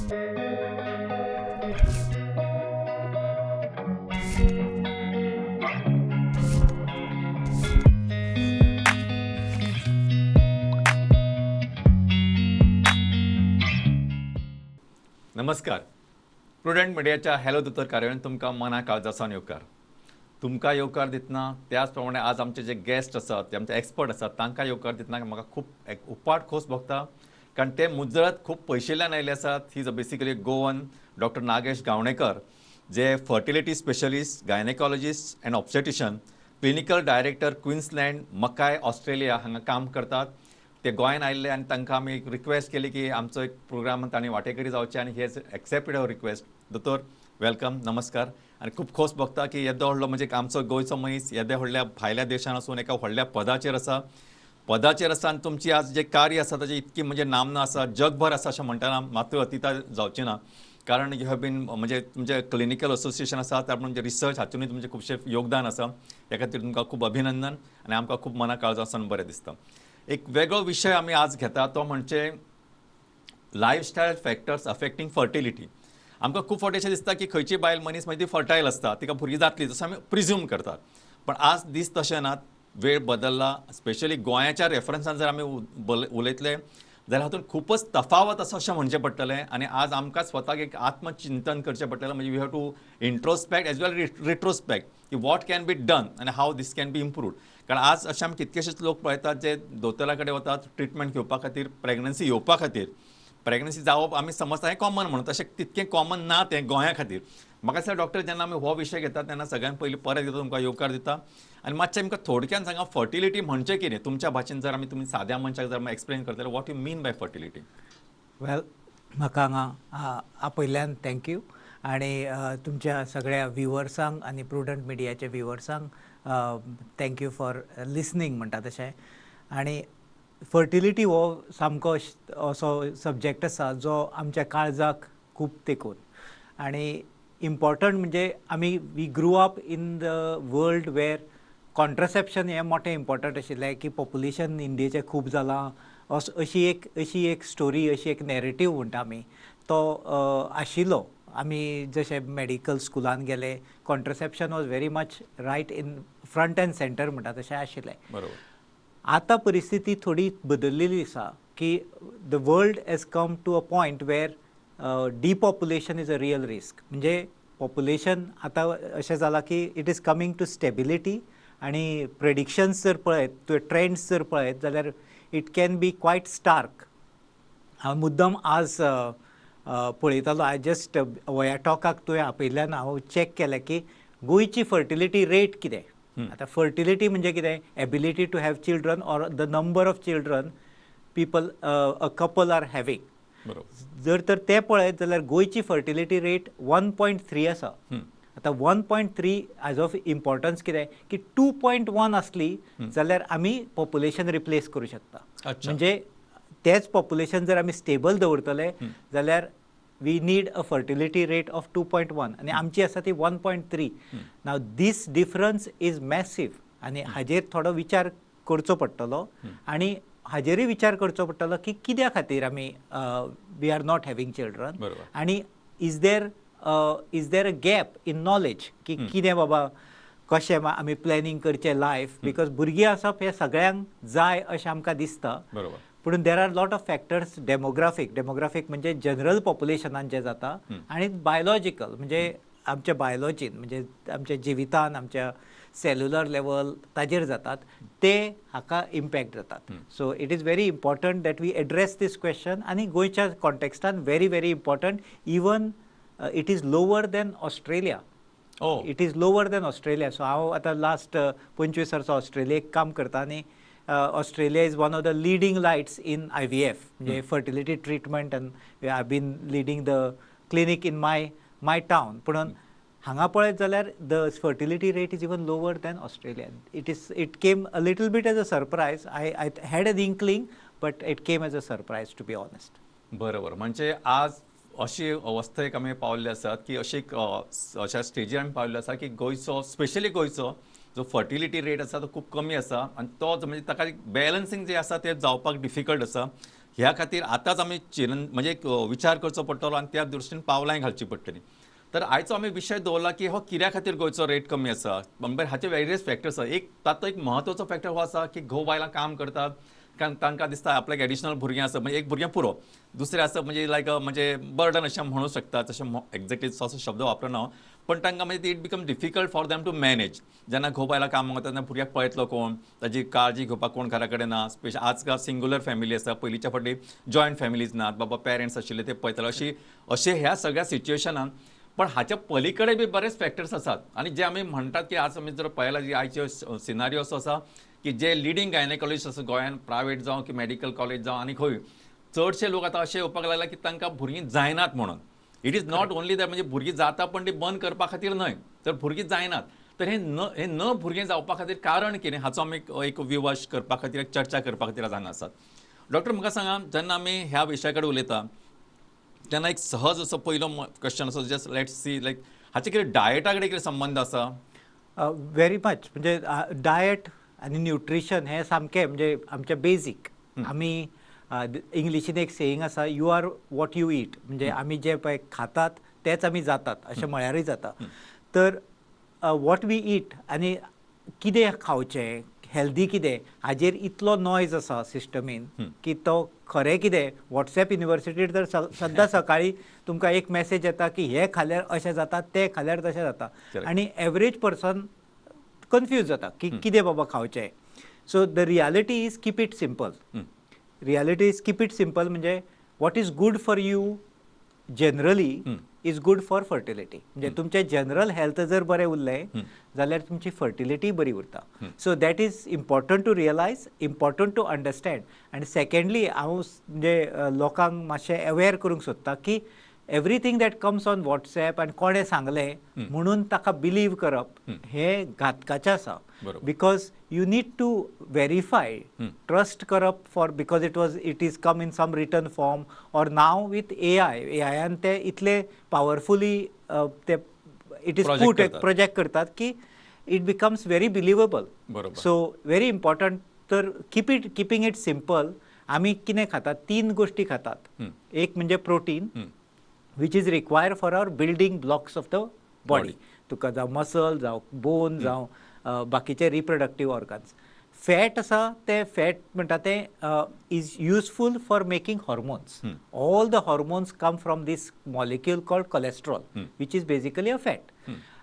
नमस्कार. प्रुडंट मिडियाच्या हॅलो दोतोर कार्यावळीन तुमकां मना काळजासान येवकार. तुमकां येवकार दितना त्याच प्रमाणे आज आमचे जे गेस्ट आसात, ते आमचे एक्सपर्ट आसात, तांकां येवकार दितना म्हाका खूब एक उपाट खोस भोगता, कारण ते मुजरत खूब पयशिल्ल्यान आयिल्ले आसात. He is a basically Goan doctor Nagesh Gaonekar, J fertility specialist, gynaecologist and obstetrician, clinical director Queensland Mackay Australia हांगा काम करतात. ते गोंयान आयिल्ले आनी तांकां आमी एक रिक्वेस्ट केली की आमचो एक प्रोग्राम तांणी वांटेकरी जावचे आनी he has accepted our request. दोतोर welcome, नमस्कार. आनी खूब खोस भोगता की येदो व्हडलो म्हणजे आमचो गोंयचो मनीस येद्या व्हडल्या भायल्या देशान आसून एका व्हडल्या पदाचेर आसा, पदाचेर आसा आनी तुमची आज जे कार्य आसा ताची इतकी म्हणजे नामना आसा, जगभर आसा अशें म्हणटना मात्र अतिता जावची ना, कारण you have been म्हणजे तुमचें क्लिनिकल असोसिएशन आसा, त्या प्रमाणे रिसर्च हातूनय तुमचें खुबशें योगदान आसा. ह्या खातीर तुमकां खूब अभिनंदन आनी आमकां खूब मना काळजासान बरें दिसता. एक वेगळो विशय आमी आज घेता तो म्हणजे लायफस्टायल फॅक्टर्स अफेक्टींग फर्टिलिटी. आमकां खूब फावटी अशें दिसता की खंयची बायल मनीस म्हणजे ती फर्टायल आसता, तिका भुरगीं जातली जसो आमी प्रिज्यूम करतात, पण आज दीस तशें नात, वेळ बदलला. स्पेशली गोंयाच्या रेफरन्सान जर आमी उलयतले जाल्यार हातूंत खूबच तफावत आसा अशें म्हणचें पडटलें. आनी आज आमकां स्वताक एक आत्मचिंतन करचें पडटलें, म्हणजे we have to introspect as well retrospect की what can be done आनी how this can be improved. कारण आज अशें आमी कितकेशेच लोक पळयतात जे दोतोरा कडेन वतात ट्रिटमेंट घेवपा खातीर, प्रेग्नन्सी येवपा खातीर. प्रेग्नन्सी जावप आमी समजता हें कॉमन म्हणून, तशें तितकें कॉमन ना तें गोंया खातीर. म्हाका दिसता डॉक्टर जेन्ना आमी हो विशय घेतात तेन्ना सगळ्यान पयलीं परत एकदां तुमकां येवकार दिता आनी मातशें आमकां थोडक्यान सांगा फर्टिलिटी म्हणजे कितें तुमच्या भाशेन, जर आमी तुमी साद्या मनशाक जर आमी एक्सप्लेन करतले what you mean by fertility. Well, म्हाका हांगा आपयल्ल्यान thank you आनी तुमच्या सगळ्या व्युवर्सांक आनी प्रुडंट मिडियाच्या व्युवर्सांक thank you for listening म्हणटा तशें. आनी फर्टिलिटी हो सामको असो सब्जेक्ट आसा जो आमच्या काळजाक खूब तेंकून आनी इम्पॉर्टंट. म्हणजे आमी we grew up in the world where contraception हें मोठें इम्पॉर्टंट आशिल्लें की पॉप्युलेशन इंडियेचें खूब जालां, अशी एक स्टोरी, अशी एक नॅरेटीव म्हणटा आमी तो आशिल्लो. आमी जशे मेडिकल स्कुलान गेले contraception was very much right in front and centre म्हणटा तशें आशिल्लें. बरोबर. आतां परिस्थिती थोडी बदललेली आसा की the world has come to a point where depopulation is a real risk. म्हणजे पॉप्युलेशन आतां अशें जालां की it is coming to stability आनी प्रेडिक्शन्स जर पळयत, ट्रेंड्स जर पळयत जाल्यार it can be quite stark. हांव मुद्दम आज पळयतालो, I just ह्या टॉकाक तुवें आपयल्ल्यान हांव चॅक केलें की गोंयची फर्टिलिटी रेट कितें. आतां फर्टिलिटी म्हणजे कितें, ability to have children or the number of children people a couple are having. जर तर तें पळयत जाल्यार गोंयची फर्टिलिटी रेट 1.3 आसा. आतां 1.3 एज ऑफ इम्पॉर्टन्स कितें की 2.1 आसली जाल्यार आमी पॉप्युलेशन रिप्लेस करूं शकता. म्हणजे तेच पॉप्युलेशन जर आमी स्टेबल दवरतले जाल्यार we need a fertility rate of 2.1 आनी आमची आसा ती 1.3. Now this difference is massive आनी हाजेर थोडो विचार करचो पडटलो आनी हाजेरूय विचार करचो पडटलो की कित्या खातीर आमी we are not having children आनी is there a gap in knowledge की कितें बाबा कशें आमी प्लॅनिंग करचें लायफ, because भुरगीं आसप हें सगळ्यांक जाय अशें आमकां दिसता. पूण there are lot of factors, demographic, demographic म्हणजे जनरल पॉप्युलेशनान जें जाता आनी बायोलॉजिकल म्हणजे आमच्या बायोलॉजीन म्हणजे आमच्या जिवितान आमच्या सेल्युलर लेवल ताजेर जातात ते हाका इम्पॅक्ट जातात. So it is very important that we address this question आनी गोंयच्या कॉन्टेक्स्टान very very important. Even it is lower than Australia. It is lower than Australia. So हांव आतां लास्ट 25 वर्सां ऑस्ट्रेलियेक काम करता आनी Australia is one of the leading lights in IVF, म्हणजे fertility treatment, and I have been leading the clinic in my town. पूण हांगा पळयत जाल्यार the fertility rate is even lower than Australia. It came a little bit as a surprise. I had an inkling but it came as a surprise to be honest. बरोबर. म्हणजे आज अशी अवस्थेक आमी पावल्ले आसात की अशी अशा स्टेजीर आमी पावल्ले आसा की गोंयचो, स्पेशली गोंयचो जो फर्टिलिटी रेट आसा तो खूब कमी आसा आनी तो म्हणजे ताका बॅलन्सींग जें आसा तें जावपाक डिफिकल्ट आसा. ह्या खातीर आतांच आमी चिरन म्हणजे एक विचार करचो पडटलो आनी त्या दृश्टीन पावलांय घालची पडटली. तर आयचो आमी विशय दवरला की हो कित्या खातीर गोंयचो रेट कमी आसा, म्हणजे हाचे वेरियस फॅक्टर्स आसा. एक तातूंत एक म्हत्वाचो फॅक्टर हो आसा की घोव बायलां काम करतात, कारण तांकां दिसता आपल्याक एडिशनल भुरगीं आसा, म्हणजे एक भुरगें पुरो, दुसरें आसा म्हणजे लायक म्हणजे बर्डन अशें म्हणू शकता, तशें एक्झॅक्टली असो शब्द वापरना हांव, पण तांकां म्हणजे it become difficult for them to manage. जेन्ना घोव बायलां काम वता तेन्ना भुरग्याक पळयतलो कोण, ताजी काळजी घेवपाक कोण घरा कडेन ना. स्पेशल आजकाल सिंगुलर फॅमिली आसा, पयलींच्या फावटी जॉयंट फॅमिलीज नात, बाबा पेरंट्स आशिल्ले ते पळयताले, अशी अशें ह्या सगळ्या सिच्युएशनान. पण हाच्या पलीकडे बी बरेच फॅक्टर्स आसात आनी जे आमी म्हणटात की आज आमी जर पळयला जी आयचे सिनारियो असो आसा की जे लिडींग गायनेकॉलॉजिस्ट आसा गोंयान, प्रायवेट जावं की मेडिकल कॉलेज जावं आनी खंय, चडशे लोक आतां अशे येवपाक लागला की तांकां भुरगीं जायनात म्हणून. It is not only that म्हणजे भुरगीं जाता पण ती बंद करपा खातीर न्हय, तर भुरगीं जायनात. तर हे न भुरगीं जावपा खातीर कारण कितें हाचो आमी एक विवश करपा खातीर, एक चर्चा करपा खातीर आज हांगा आसात. डॉक्टर म्हाका सांगा, जेन्ना आमी ह्या विशया कडेन उलयता तेन्ना एक सहज असो पयलो क्वेश्चन असो, जस्ट let's see लायक हाचे कितें डायटा कडेन कितें संबंद आसा? Very much. म्हणजे डायट आनी न्युट्रिशन हें सामकें म्हणजे आमचें बेजीक. आमी इंग्लिशीन एक सेईंग आसा, you are what you eat, म्हणजे आमी जे पळय खातात तेच आमी जातात अशें म्हळ्यारूय जाता. तर what we ईट आनी कितें खावचें, हेल्दी कितें, हाजेर इतलो नॉयज आसा सिस्टमीन की तो खरें कितें. वॉट्सएप युनिवर्सिटीर तर सद्दां सकाळीं तुमकां एक मॅसेज येता की हें खाल्यार अशें जाता, तें खाल्यार तशें जाता, आनी एवरेज पर्सन कन्फ्यूज जाता की कितें बाबा खावचें. So the reality is keep it simple. Reality is keep it simple म्हणजे what is good for you generally is good for fertility. म्हणजे तुमचें जनरल हेल्थ जर बरें उरलें जाल्यार तुमची फर्टिलिटी बरी उरता. So that is important to realise, important to understand. आनी सेकेंडली हांव म्हणजे लोकांक मातशें अवेर करूंक सोदता की everything that comes on WhatsApp आनी कोणें सांगलें म्हणून ताका बिलीव करप हें घातकाचें आसा. Because you need to verify, trust करप for because it is come in some written form or now with AI, एआयान ते इतले पावरफुली ते it is put project करतात की it becomes very believable. So very important. तर keeping it simple. आमी कितें खातात, तीन गोश्टी खातात. एक म्हणजे protein, which is required for our building blocks of the body. तुका जावं मसल, जावं बोन, जावं बाकीचे रिप्रोडक्टीव ऑर्गन्स. फॅट आसा, ते फॅट म्हणटा तें is useful for making hormones. All the hormones come from this molecule called cholesterol, which is basically a fat.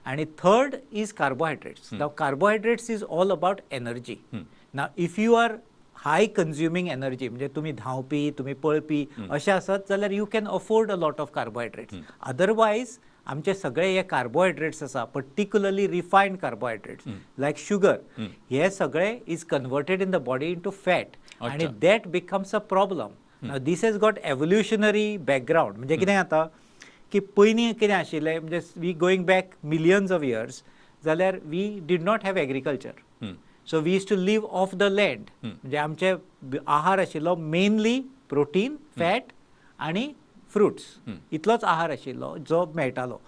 आनी third is carbohydrates. Now carbohydrates is all about energy. Now if you are high consuming energy, म्हणजे तुमी धांवपी, तुमी पळपी अशें आसत जाल्यार you can afford a lot of carbohydrates. Otherwise आमचे सगळे हे कार्बोहायड्रेट्स आसा, particularly refined carbohydrates like sugar, हे सगळे is converted in the body into fat आनी that becomes a problem. This has got evolutionary background. म्हणजे कितें जाता की पयलीं कितें आशिल्लें, म्हणजे we going back millions of years जाल्यार we did not have agriculture. So we used to live off the land. म्हणजे आमचे आहार आशिल्लो मेनली प्रोटीन, फॅट आनी फ्रुट्स, इतलोच आहार आशिल्लो जो मेळटालो.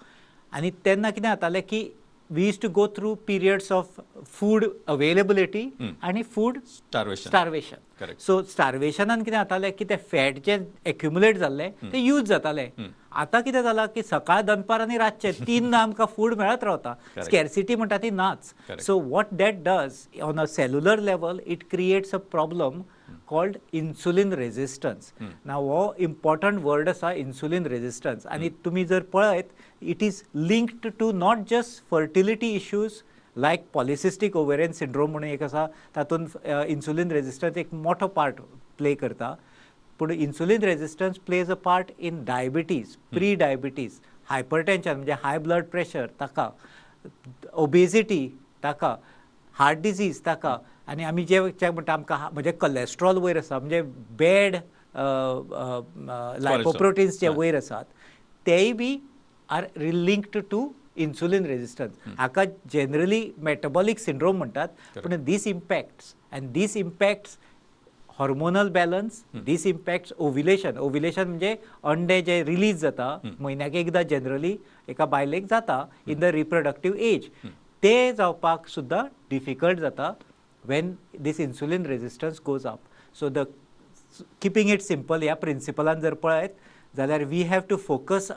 आनी तेन्ना कितें जातालें की we used to go through periods of food availability आनी फूड स्टार्वेशन. सो स्टार्वेशनान कितें जातालें की ते फॅट जे एक्युमुलेट जाल्ले ते यूज जाताले. आतां कितें जालां की सकाळ, दनपार आनी रातचे तीन आमकां फूड मेळत रावता, स्कॅर्सिटी म्हणटा ती नाच. So what that does on a cellular level, it creates a problem called insulin resistance. Now हो इम्पॉर्टंट वर्ड आसा, इन्सुलीन रेजिस्टन्स. आनी तुमी जर पळयत, it is linked to not just fertility issues like polycystic ovarian syndrome म्हणून एक आसा, तातूंत इन्सुलीन रेजिस्टन्स एक मोठो पार्ट प्ले करता, पूण insulin resistance plays a part in diabetes, pre diabetes, hypertension म्हणजे हाय ब्लड प्रेशर ताका, ओबेसिटी ताका, हार्ट डिजीज ताका. आनी आमी जे म्हणटा आमकां म्हणजे कलेस्ट्रॉल वयर आसा, म्हणजे बॅड लायपोप्रोटीन्स जे वयर आसात तेय बी are linked to insulin resistance. हाका जनरली मेटाबॉलीक सिंड्रोम म्हणटात, पूण this impacts and this impacts hormonal balance, this impacts ovulation. Ovulation म्हणजे अंडे जे रिलीज जाता म्हयन्याक एकदां जनरली एका बायलेक जाता इन the reproductive age, ते जावपाक सुद्दां डिफिकल्ट जाता when this insulin resistance goes up. So the keeping it simple ह्या प्रिंसिपलान जर पळयत जाल्यार we have to focus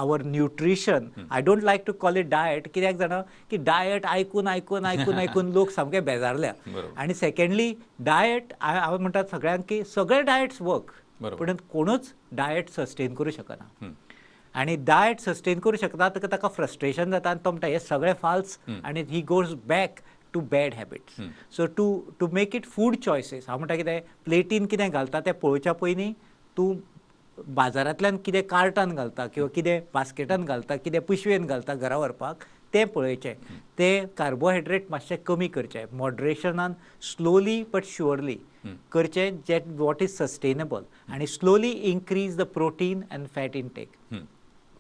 our nutrition. I don't like to call it diet, कित्याक जाणा की डायट आयकून आयकून आयकून आयकून लोक सामके बेजारल्या. आनी सेकंडली डायट हांव म्हणटा सगळ्यांक की सगळे डायट्स वर्क, पूण कोणूच डायट सस्टेन करूं शकना. आनी डायट सस्टेन करूं शकना ताका फ्रस्ट्रेशन जाता आनी तो म्हणटा हे सगळे फाल्स, आनी he goes back to bad habits. So to make it food choices, हांव म्हणटा कितें प्लेटीन कितें घालता तें पळोवच्या पयलीं तूं बाजारांतल्यान कितें कार्टान घालता किंवा कितें बास्केटान घालता, कितें पिशवेन घालता घरा व्हरपाक तें पळयचें. तें कार्बोहायड्रेट मातशें कमी करचें, मॉडरेशनान स्लोली बट शुअरली करचें, जे what is sustainable, आनी slowly increase the protein and fat intake.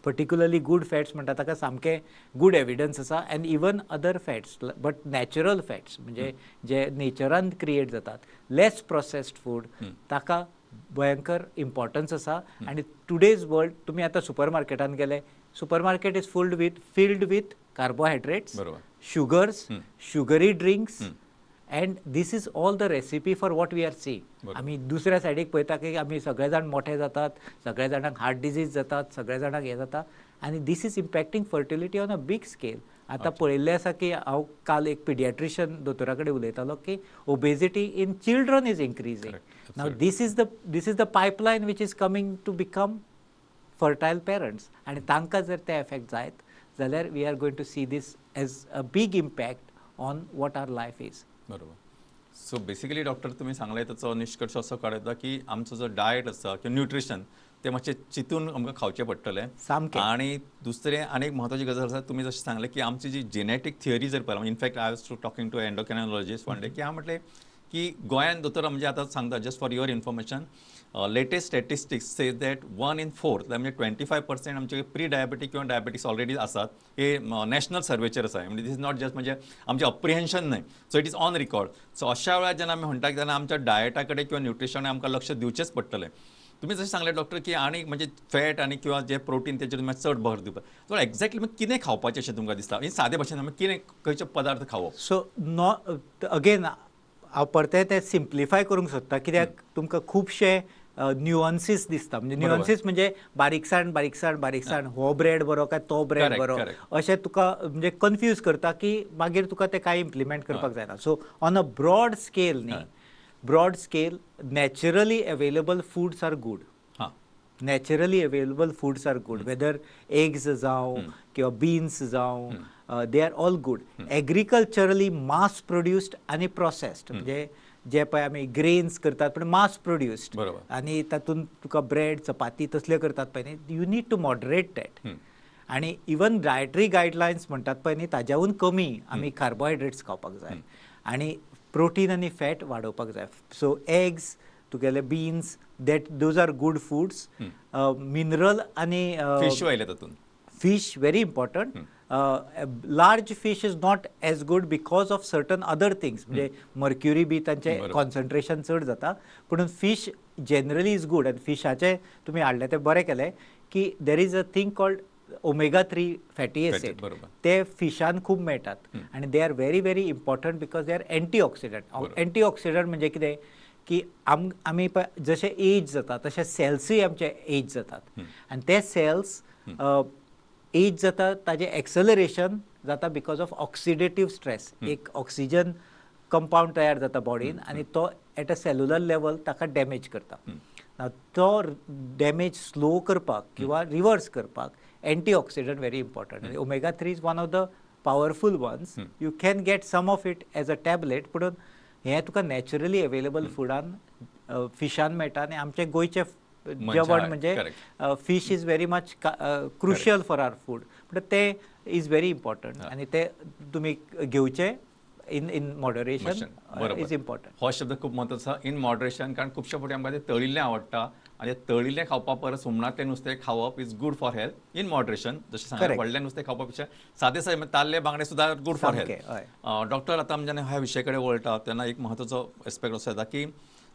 Particularly good fats म्हणटा ताका सामकें गूड एविडन्स आसा, and even other fats but natural fats म्हणजे जे नेचरान क्रिएट जातात, लेस प्रोसेस्ड फूड, ताका भयंकर इम्पॉर्टन्स आसा. आनी टुडेज वर्ल्ड तुमी आतां सुपर मार्केटान गेले, supermarket is filled with carbohydrates, sugars, sugary drinks, and this is all the recipe for what we are seeing. आमी दुसऱ्या सायडीक पळयता की आमी सगळे जाण मोठे जातात, सगळ्या जाणांक हार्ट डिजीज जातात, सगळ्या जाणांक हें जाता, आनी this is impacting fertility on a big scale. आतां पळयल्लें आसा की हांव काल एक पिडियाट्रिशन दोतोरा कडेन उलयतालो की obesity in children is increasing. Now this is the pipeline which is coming to become fertile parents, आनी तांकां जर ते एफेक्ट जायत जाल्यार we are going to see this as a big impact on what our life is. बरोबर. So basically doctor तुमी सांगलें ताचो निश्कर्श असो काडटा की आमचो जो डायट आसा किंवा न्यूट्रिशन ते मातशें चिंतून आमकां खावचें पडटलें सामकें. आनी दुसरें आनी एक म्हत्वाची गजाल आसा, तुमी जशें सांगलें की आमची जी जेनेटीक थियरी जर पळयला, in fact I was talking to endocrinologist one day, की हांव म्हटलें की गोंयांत दोतोर म्हणजे आतां सांगता, just for your information, latest statistics say that 1 in 4 म्हणजे 25% आमचे प्री डायबेटीक किंवा डायबेटीस ऑलरेडी आसात. हे नॅशनल सर्वेचेर आसा, म्हणजे this is not just म्हणजे आमचें अप्रिहेन्शन न्हय, so it is on record. So अशा वेळार जेन्ना आमी म्हणटा तेन्ना आमच्या डायटा कडेन किंवा न्युट्रिशन आमकां लक्ष दिवचेंच पडटलें. तुमी जशें सांगलें डॉक्टर की आनी म्हणजे फॅट आनी किंवा जे प्रोटीन तेचेर तुमी चड भर दिवपाक, सो एक्झॅक्टली मागीर कितें खावपाचें अशें तुमकां दिसता, आनी सादे भाशेन आमी कितें खंयचे पदार्थ खावप? सो नो अगेन हांव परतें तें सिम्प्लिफाय करूंक सोदता, कित्याक तुमकां खुबशे न्युअन्सीस दिसता. म्हणजे न्युअन्सीस म्हणजे बारीकसाण बारीकसाण बारीकसाण, हो ब्रेड बरो काय तो ब्रेड बरो अशें तुका म्हणजे कन्फ्यूज करता की मागीर तुका तें कांय इम्प्लिमेंट करपाक जायना. So on a broad scale न्ही, broad scale naturally available foods are good. Naturally available foods are good, whether eggs जावं किंवा बीन्स जावं, they are all good. Agriculturally mass produced आनी प्रोसेस्ड म्हणजे जे पळय आमी ग्रेन्स करतात पण मास प्रोड्युस्ड आनी तातूंत तुका ब्रेड चपाती तसल्यो करतात पळय न्ही, you need to moderate that. आनी इवन डायटरी गायडलायन्स म्हणटात पळय न्ही, ताज्याहून कमी आमी कार्बोहायड्रेट्स खावपाक जाय आनी प्रोटीन आनी फॅट वाडोवपाक जाय. सो एग्स, तुगेले beans, that those are good foods. Mineral आनी फिश आयले तातूंत, fish very important. Large fish is not as good because of certain other things, म्हणजे मर्क्युरी बी तांचें कॉन्सन्ट्रेशन चड जाता, पूण फिश जनरली is good. आनी फिशाचें तुमी हाडलें तें बरें केलें की there is a thing called omega 3 fatty acid, ते फिशान खूब मेळटात आनी they are very very important because they are antioxidant. Antioxidant म्हणजे कितें की आमी जशे एज जाता तशे सेल्सूय आमचे एज जातात आनी ते सेल्स एज जाता ताजें एक्सेलरेशन जाता because of oxidative stress. एक ऑक्सिजन कंपावंड तयार जाता बॉडीन आनी तो एट अ सेल्युलर लेवल ताका डॅमेज करता. तो डॅमेज स्लो करपाक किंवा रिवर्स करपाक antioxidant very important. Omega 3 is one of the powerful ones. You can get some of it as a tablet, पूण हें तुका नॅचरली अवेलेबल फुडान फिशान मेळटा. आनी आमचें गोंयचें जेवण म्हणजे fish is very much crucial for our food, पूण तें is very important आनी तें तुमी घेवचें in in moderation is important. हो शब्द खूब म्हत्वाचो आसा, इन मॉडरेशन, कारण खुबशे फावटी आमकां तें तळिल्लें आवडटा आनी तळिल्लें खावपा परस हुमणांतलें नुस्तें खावप is good for health in moderation. जशें सांगलें व्हडलें नुस्तें खावपा पेक्षा सादें सादें ताल्ले बांगडे सुद्दां गुड फॉर हेल्थ. डॉक्टर आतां आमी जेन्ना ह्या विशया कडेन वळटा तेन्ना एक म्हत्वाचो एस्पेक्ट असो येता की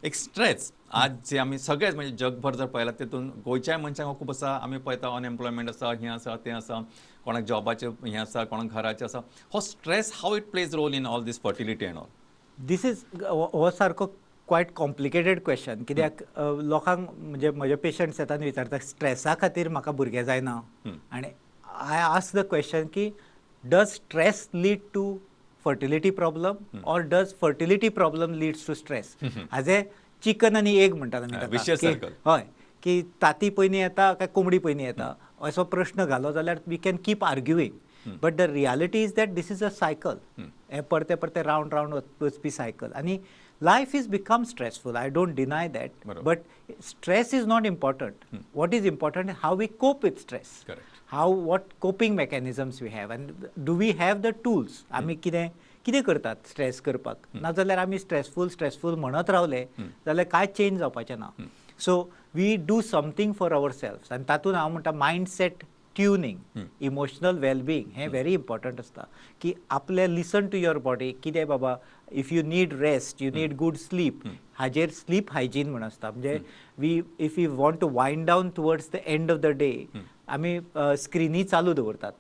एक स्ट्रेस आज जे आमी सगळेच म्हणजे जगभर जर पळयला तेतून गोंयच्याय मनशांक खूब आसा. आमी पळयता अनएम्प्लॉयमेंट आसा, हें आसा, तें आसा, कोणाक जॉबाचें हें आसा, कोणाक घराचें आसा. हो stress how it plays role in all this fertility and all this is हो सारको quite complicated question, कित्याक लोकांक म्हणजे म्हजे पेशंट्स येता आनी विचारता स्ट्रेसा खातीर म्हाका भुरगें जायना. आनी I ask the question की does stress lead to fertility problem or does fertility problem leads to stress? हाजे चिकन आनी एग म्हणटात आमी. हय, की ताती पयलीं येता काय कोंबडी पयलीं येता असो प्रश्न घालो जाल्यार we can keep arguing, but the reality is that this is a cycle. हें परते परते रावंड रावंड वचपी सायकल. आनी life is become stressful, I don't deny that, but stress is not important. What is important how we cope with stress, how what coping mechanisms we have and do we have the tools. आमी कितें कितें करतात stress करपाक, नाजाल्यार आमी stressful stressful म्हणत रावले जाल्यार कांय चेंज जावपाचें ना. So we do something for our self. आनी तातूंत हांव म्हणटा मायंडसेट ट्युनींग, इमोशनल वेलबिंग हें व्हेरी इम्पॉर्टंट आसता की आपलें लिसन टू your body. कितें बाबा, if you need rest, you need good sleep, हाजेर स्लीप हायजीन म्हूण आसता. म्हणजे we if you want to wind down towards the end of the day, आमी स्क्रिनी चालू दवरतात.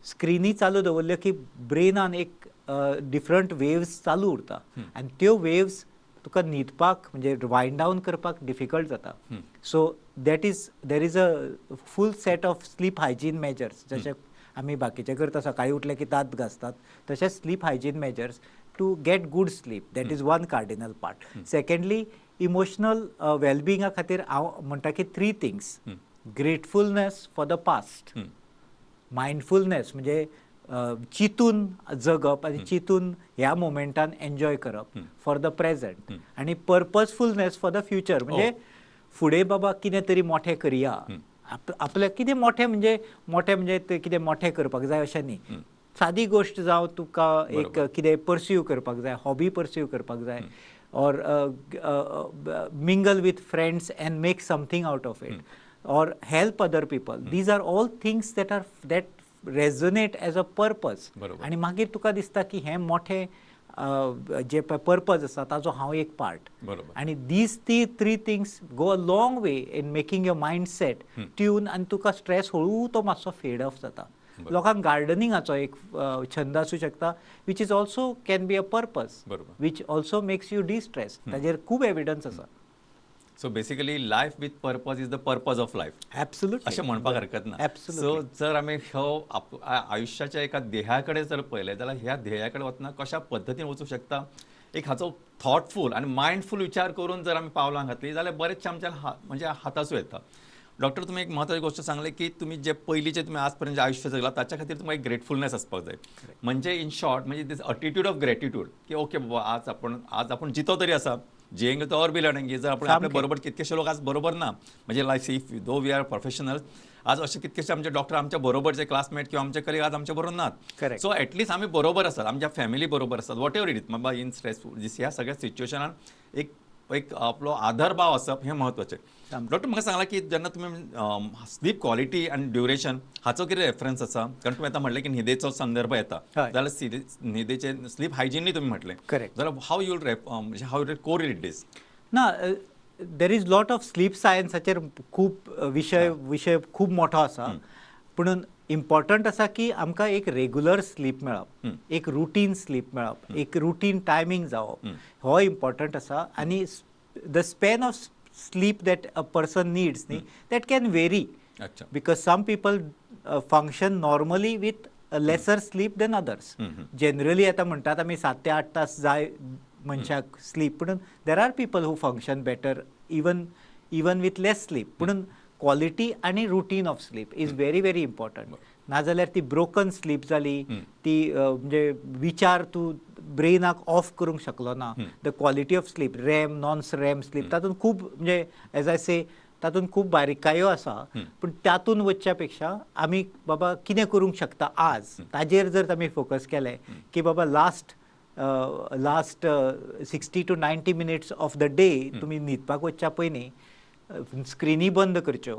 स्क्रिनी चालू दवरल्यो की ब्रेनान एक डिफरंट वेव्स चालू उरता आनी त्यो वेव्स तुका न्हिदपाक म्हणजे वायंड डावन करपाक डिफिकल्ट जाता. So that is there is a full set of sleep hygiene measures. जशें आमी बाकीचे करता, सकाळी उठले की दांत घासतात, तशेंच sleep hygiene measures to get good sleep, that is one cardinal part. Secondly, emotional वेलबिंगा खातीर हांव म्हणटा की three things: gratefulness for the past, mindfulness म्हणजे चिंतून जगप आनी चिंतून ह्या मोमेंटान एन्जॉय करप फॉर the present, आनी पर्पजफुलनेस फॉर the future. म्हणजे फुडें बाबा कितें तरी मोठें करया, आपल्याक कितें मोठें म्हणजे मोठें म्हणजे ते कितें मोठें करपाक जाय अशें न्ही, सादी गोश्ट जावं तुका एक कितें पर्स्यू करपाक जाय, हॉबी पर्स्यू करपाक जाय, or mingle with friends and make something out of it, or help other people. These are all things that are that resonate as a purpose. आनी मागीर तुका दिसता की हें मोठें जे पर्पज आसा ताजो हांव एक पार्ट. आनी these ती three things go a long way in making your mindset tune, आनी तुका स्ट्रेस हळू तो मातसो फेड ऑफ जाता. लोकांक गार्डनिंगाचो एक छंद आसूं शकता, which is also can be a purpose, which also makes you de-stress. ताजेर खूब एविडन्स आसा. So basically life with purpose is the purpose of life. Absolutely, अशें म्हणपाक हरकत ना. सो जर आमी हो आयुश्याच्या एका ध्येया कडेन जर पळयलें जाल्यार ह्या ध्येया कडेन वतना कशा पद्दतीन वचूंक शकता, एक हाचो थॉटफूल आनी मायंडफूल विचार करून जर आमी पावलां घातलीं जाल्यार बरेचशें आमच्या म्हणजे हातासूं येता. डॉक्टर, तुमी एक म्हत्वाची गोश्ट सांगली की तुमी जे पयलींचे तुमी आज पर्यंत आयुश्य जगला ताच्या खातीर तुमकां एक ग्रेटफुलनेस आसपाक जाय. म्हणजे इन शॉर्ट म्हणजे दीस अटिट्यूड ऑफ ग्रेटिट्यूड की ओके बाबा आज आपण जितो तरी आसा, जियेंगे तो और भी लढेंगे. जर आपण आपल्या बरोबर कितकेशे लोक आज बरोबर ना, म्हणजे like if though we are professional, आज असे कितकेशे आमचे डॉक्टर आमच्या बरोबरचे क्लासमेट किंवा आमचे कलिग आज आमच्या बरोबर नात. सो एटलिस्ट आमी बरोबर आसात, आमच्या फॅमिली बरोबर आसात, what ever it is बाबा इन स्ट्रेसफूल दीस ह्या सगळ्या सिच्युएशनान एक एक आपलो आधारभाव आसप हें म्हत्वाचें. डॉक्टर, म्हाका सांगला की जेन्ना तुमी स्लीप क्वॉलिटी आनी ड्युरेशन हाचो कितें रेफरन्स आसा? कारण तुमी आतां म्हणलें की न्हिदेचो संदर्भ येता जाल्यार न्हिदेचे स्लीप हायजिनूय तुमी म्हटलें, करेक्ट, जाल्यार हाव you म्हणजे how you correlate दीस? ना, there is lot of sleep सायन्साचेर खूब विशय खूब मोठो आसा, पूण इम्पॉर्टंट आसा की आमकां एक रेगुलर स्लीप मेळप, एक रुटीन स्लीप मेळप, एक रुटीन टायमींग जावप, हो इम्पॉर्टंट आसा. आनी the span of sleep that a person needs न्ही, that can vary, because some people function normally with lesser sleep than others. Generally आतां म्हणटात आमी 7 ते 8 तास जाय मनशाक स्लीप, पूण there are people who function better even with less sleep. पूण क्वॉलिटी आनी routine of sleep is very very important. नाजाल्यार ती ब्रोकन स्लीप जाली, ती म्हणजे विचार तूं ब्रेनाक ऑफ करूंक शकलो ना. The quality of sleep, REM, non REM sleep, तातूंत खूब म्हणजे एज I से तातूंत खूब बारीकायो आसा, पूण तातूंत वचच्या पेक्षा आमी बाबा कितें करूंक शकता आज ताजेर जर आमी फोकस केलें की बाबा last last 60 to 90 minutes of the day तुमी न्हिदपाक वचच्या पयलीं स्क्रिनी बंद करच्यो,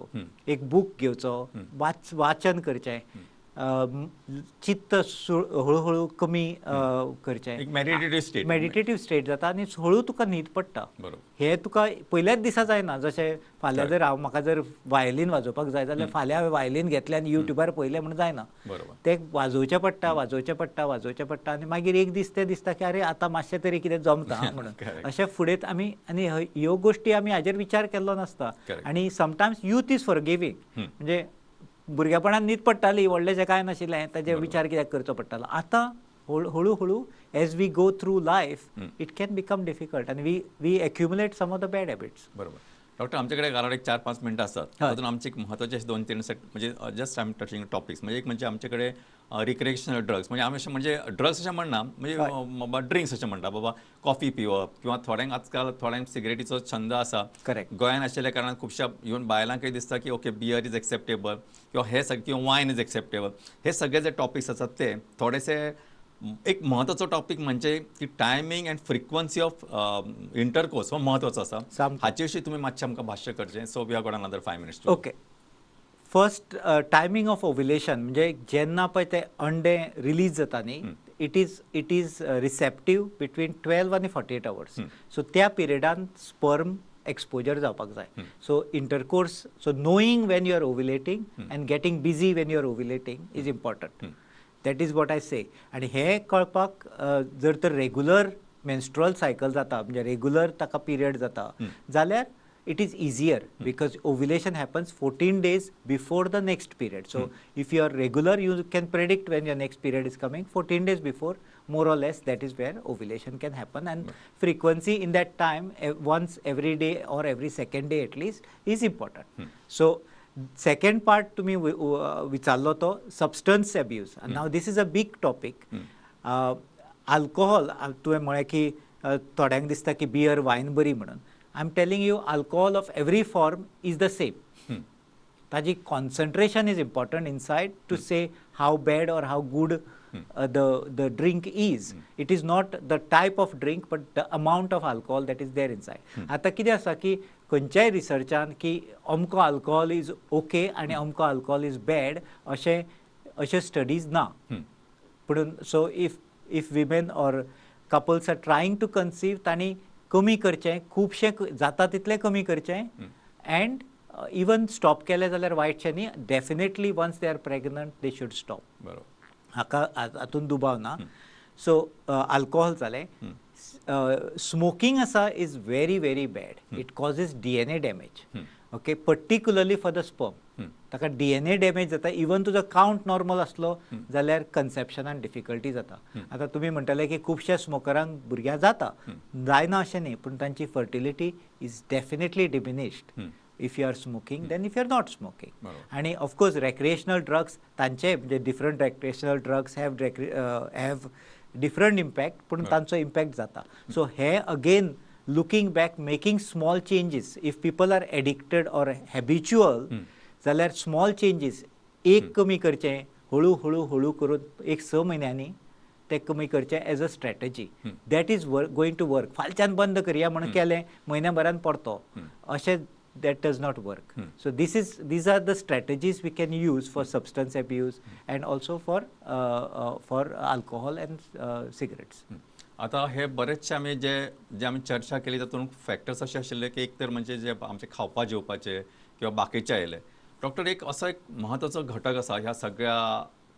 एक बूक घेवचो, वाचन करचें, चित्त हळूहळू कमी करचें, एक मेडिटेटिव्ह स्टेट, मेडिटेटिव्ह स्टेट जाता आनी हळू तुका न्हीद पडटा. बरोबर. हे तुका पयल्याच दिसा जायना. जशें फाल्यां जर हांव म्हाका जर वायलीन वाजोवपाक जाय जाल्यार फाल्यां हांवें वायलीन घेतलें आनी युट्यूबार पळयलें म्हूण जायना. बरोबर. तें वाजोवचें पडटा, वाजोवचें पडटा, वाजोवचें पडटा आनी मागीर एक दीस तें दिसता की अरे आतां मातशें तरी कितें जमता म्हणून. अशें फुडें आमी आनी ह्यो गोश्टी आमी हाजेर विचार केल्लो नासता. आनी समटायम्स यूथ is forgiving, म्हणजे भुरगेपणान न्हीद पडटाली, व्हडलेशें कांय नाशिल्लें, ताजेर विचार कित्याक करचो पडटालो. आतां हळू हळू as we go through life it can become difficult आनी we accumulate some of the bad habits. बरोबर. डॉक्टर, आमचे कडेन घरात एक 4-5 मिनटं असतात, तातूंत आमचे एक महत्वाचे असे 2-3 सेट म्हणजे just I am touching topics. म्हणजे एक म्हणजे आमचे कडेन रिक्रिएशनल ड्रग्स, म्हणजे आमी अशें म्हणजे ड्रग्स अशें म्हणना, म्हणजे ड्रिंक्स अशें म्हणटा, बाबा कॉफी पिवप किंवा थोड्यांक आजकाल थोड्यांक सिगरेटीचो छंद आसा. करेक्ट. गोंयान आशिल्ल्या कारणान खुबश्या इवन बायलांकय दिसता की ओके बियर is acceptable किंवा हे सगळे किंवा वायन is acceptable. हे सगळे जे टॉपिक्स आसात ते थोडेसे एक महत्वाचो टॉपिक म्हणजे की timing and frequency of intercourse हो महत्वाचो आसा. हाचे विशीं तुमी मातशें आमकां भाश्य करचें. So we have got another 5 minutes. Okay. First timing of ovulation, म्हणजे जेन्ना पळय ते अंडे रिलीज जाता न्ही, it is receptive between 12 आनी 48 आवर्स. सो त्या पिरियडान स्पर्म एक्सपोजर जावपाक जाय. So intercourse, so knowing when you are ovulating and getting busy when you are ovulating is important. That is what I say. आनी हें कळपाक जर तर रेगुलर मेन्स्ट्रुअल सायकल जाता, म्हणजे रेगुलर ताका पिरियड जाता जाल्यार it is easier because ovulation happens 14 days before the next period. So if you are regular, you can predict when your next period is coming 14 days before, more or less that is where ovulation can happen. And frequency in that time, once every day or every second day at least, is important. So second part तुम्ही विचारलो तो substance abuse. And now this is a big topic. Alcohol, तुवें म्हळें की थोड्यांक दिसता की beer वायन बरी म्हणून. I am telling you, alcohol of every form is the same. Taji concentration is important inside to say how bad or how good the drink is. It is not the type of drink but the amount of alcohol that is there inside. आता कितें आसा की खंयच्याय रिसर्चान की अमको alcohol is okay आनी अमको alcohol is bad अशें अशे स्टडीज ना. पूण so if women or couples are trying to conceive, तांणी कमी करचें, खुबशें जाता तितलें कमी करचें अँड इवन स्टॉप केलें जाल्यार वायटशें न्ही. Definitely once they are pregnant they should stop. बरोबर. हाका हातून दुबाव ना. सो अल्कोहोल जालें. स्मोकींग आसा is very very bad. It causes DNA damage. Okay, particularly for the sperm. ताका DNA damage जाता. इवन तुजो कावंट नॉर्मल आसलो जाल्यार कन्सेप्शनान डिफिकल्टी जाता. आतां तुमी म्हणटले की खुबश्या स्मोकरांक भुरग्यां जाता, जायना अशें न्ही, पूण तांची fertility is definitely diminished if you are smoking than if you are not smoking. आनी ऑफकोर्स रेक्रिएशनल ड्रग्स तांचे म्हणजे different recreational drugs have different impact, पूण तांचो इम्पॅक्ट जाता. सो हे again looking back, making small changes. If people are addicted or habitual जाल्यार small changes, एक कमी करचें हळू हळू हळू करून एक 6 म्हयन्यांनी तें कमी करचें as a strategy. That is going to work. फालच्यान बंद करया म्हणून केलें, म्हयन्या भरान परतो अशें that does not work. So these are the strategies we can use for substance abuse and also for alcohol and cigarettes. आता हे बरेचशे आमी जे जे आमी चर्चा केली तातूंत फॅक्टर्स अशे आशिल्ले की एक तर म्हणजे जे आमचे खावपा जेवपाचे किंवा बाकीचे आयले. डॉक्टर, एक असो एक महत्वाचो घटक आसा ह्या सगळ्या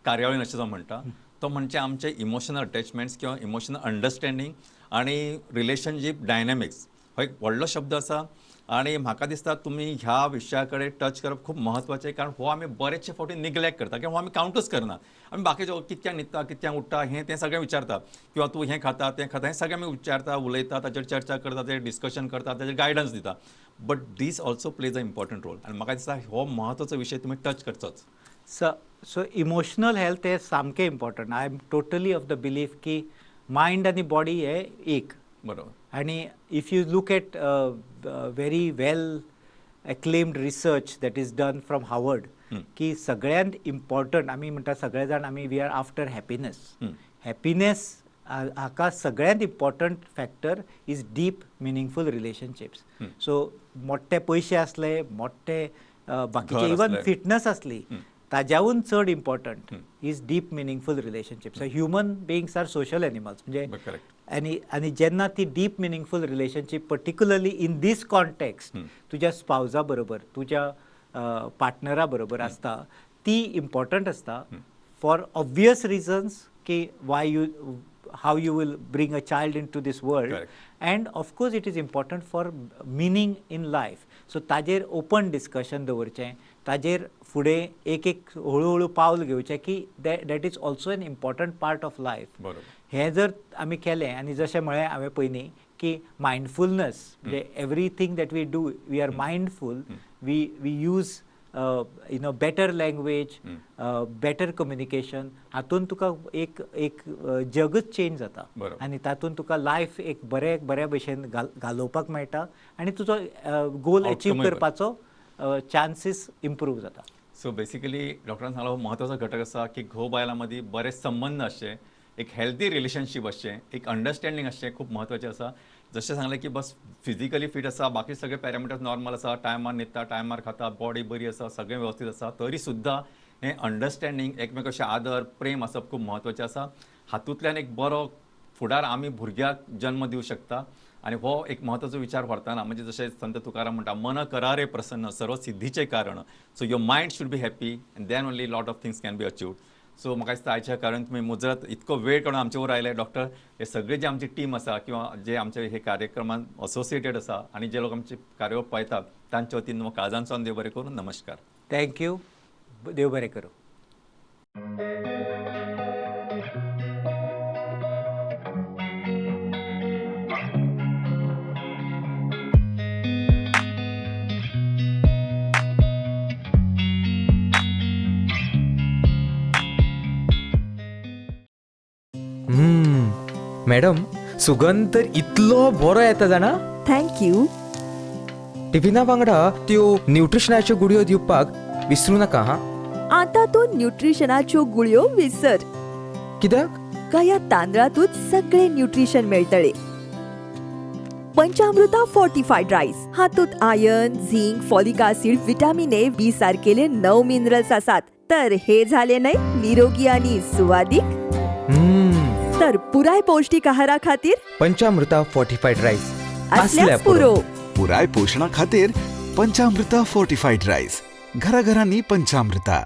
कार्यावळीन अशें जो म्हणटा तो म्हणजे आमचे इमोशनल अटॅचमेंट्स किंवा इमोशनल अंडरस्टँडींग आनी रिलेशनशीप डायनॅमिक्स. हो एक व्हडलो शब्द आसा आनी म्हाका दिसता तुमी ह्या विशया कडेन टच करप खूब महत्वाचें, कारण हो आमी बरेचशे फावटी निग्लेक्ट करता किंवा हो आमी कावंटूच करना. आमी बाकीचे कितक्यांक न्हिदता, कितक्यांक उठ्ठा हें तें सगळें विचारता किंवा तूं हें खाता तें खाता हें सगळें आमी विचारता, उलयता, ताचेर चर्चा करता, ताचेर डिस्कशन करता, ताचेर गायडन्स दिता. But this also plays a important role आनी म्हाका दिसता हो महत्वाचो विशय तुमी टच करचोच. सो इमोशनल हेल्थ हें सामकें important. I am totally of the belief की मायंड आनी बॉडी हे एक. बरोबर. आनी if you look at very well acclaimed research that is done from Harvard की सगळ्यांत इम्पॉर्टंट आमी म्हणटा सगळे जाण आमी we are after happiness. Happiness हाका सगळ्यांत important factor is deep meaningful relationships. So मोठे पयशे आसले, मोठे बाकीचे इवन फिटनस आसली, ताज्याहून चड important is deep meaningful relationship. So human beings are social animals, म्हणजे आनी आनी जेन्ना ती deep meaningful relationship, particularly in this context, तुज्या स्पावजा बरोबर, तुज्या पार्टनरा बरोबर आसता, ती इम्पॉर्टंट आसता फॉर ऑब्वियस रिजन्स की why you how you will bring a child into this world, and of course it is important for meaning in life. So ताजेर open discussion दवरचें, ताजेर फुडें एक एक हळू हळू पावल घेवचें की that is also an important part of life. हें जर आमी केलें, आनी जशें म्हळें हांवें पयलीं की मायंडफुलनस, म्हणजे everything that we do we are mindful, we use better language, better communication, हातून तुका एक एक जगच चेंज जाता आनी तातूंत तुका लायफ एक बरे बऱ्या भशेन घालोवपाक मेळटा आनी तुजो गोल अचीव करपाचो चान्सीस इम्प्रूव जाता. सो बेसिकली डॉक्टरान सांगला, हो म्हत्वाचो घटक आसा की घोव बायलां मदीं बरे संबंद आसचे, एक हेल्दी रिलेशनशीप आसचें, एक अंडरस्टँडींग आसचें खूब म्हत्वाचें आसा. जशें सांगलें की बस फिजिकली फिट आसा, बाकी सगळे पॅरामिटर्स नॉर्मल आसा, टायमार न्हिदता, टायमार खाता, बॉडी बरी आसा, सगळें वेवस्थीत आसा, तरी सुद्दां हें अंडरस्टँडींग, एकमेकांचे आदर, प्रेम आसप खूब म्हत्वाचें आसा. हातूंतल्यान एक बरो फुडार आमी भुरग्याक जन्म दिवं शकता. आनी हो एक म्हत्वाचो विचार व्हरतना, म्हणजे जशें संत तुकाराम म्हणटा, मन करारे प्रसन्न सर्व सिद्धीचें कारण. So your mind should be happy and then only lot of things can be achieved. So म्हाका दिसता आयच्या कारण तुमी मुजरत इतको वेळ काडून आमचे बरोबर आयले डॉक्टर. हे सगळे जे आमची टीम आसा किंवा जे आमचे हे कार्यक्रमान असोसिएटेड आसा आनी जे लोक आमचे कार्यावळ पळयतात तांच्या वतीन काळजांतल्यान देव बरें करूं. नमस्कार. Thank you. देव बरें करूं. मॅडम, सुगंध तर इतलो बरो येता जाणा. Thank you. टिफिना वांगडा त्यो न्यूट्रिशनाच्यो गुळयो दिवपाक विसरू नाका. हा, आता तूं न्यूट्रिशनाच्यो गुळयो विसर. कित्याक? कया तांदळातूच सगळे न्यूट्रिशन मेळटले. पंचामृता फोर्टिफायड रायस हातूंत iron, zinc, folic acid, vitamin A, B सारकेले 9 minerals आसात. तर हे झाले न्हय निरोगी आणि सुवादीक. तर पुराय पौष्टिक आहारा खातीर पंचामृता फोर्टिफायड रायस असल्याच पुरो. पुराय पोशणा खातीर पंचामृता फोर्टिफायड रायस. घराघरांनी पंचामृता.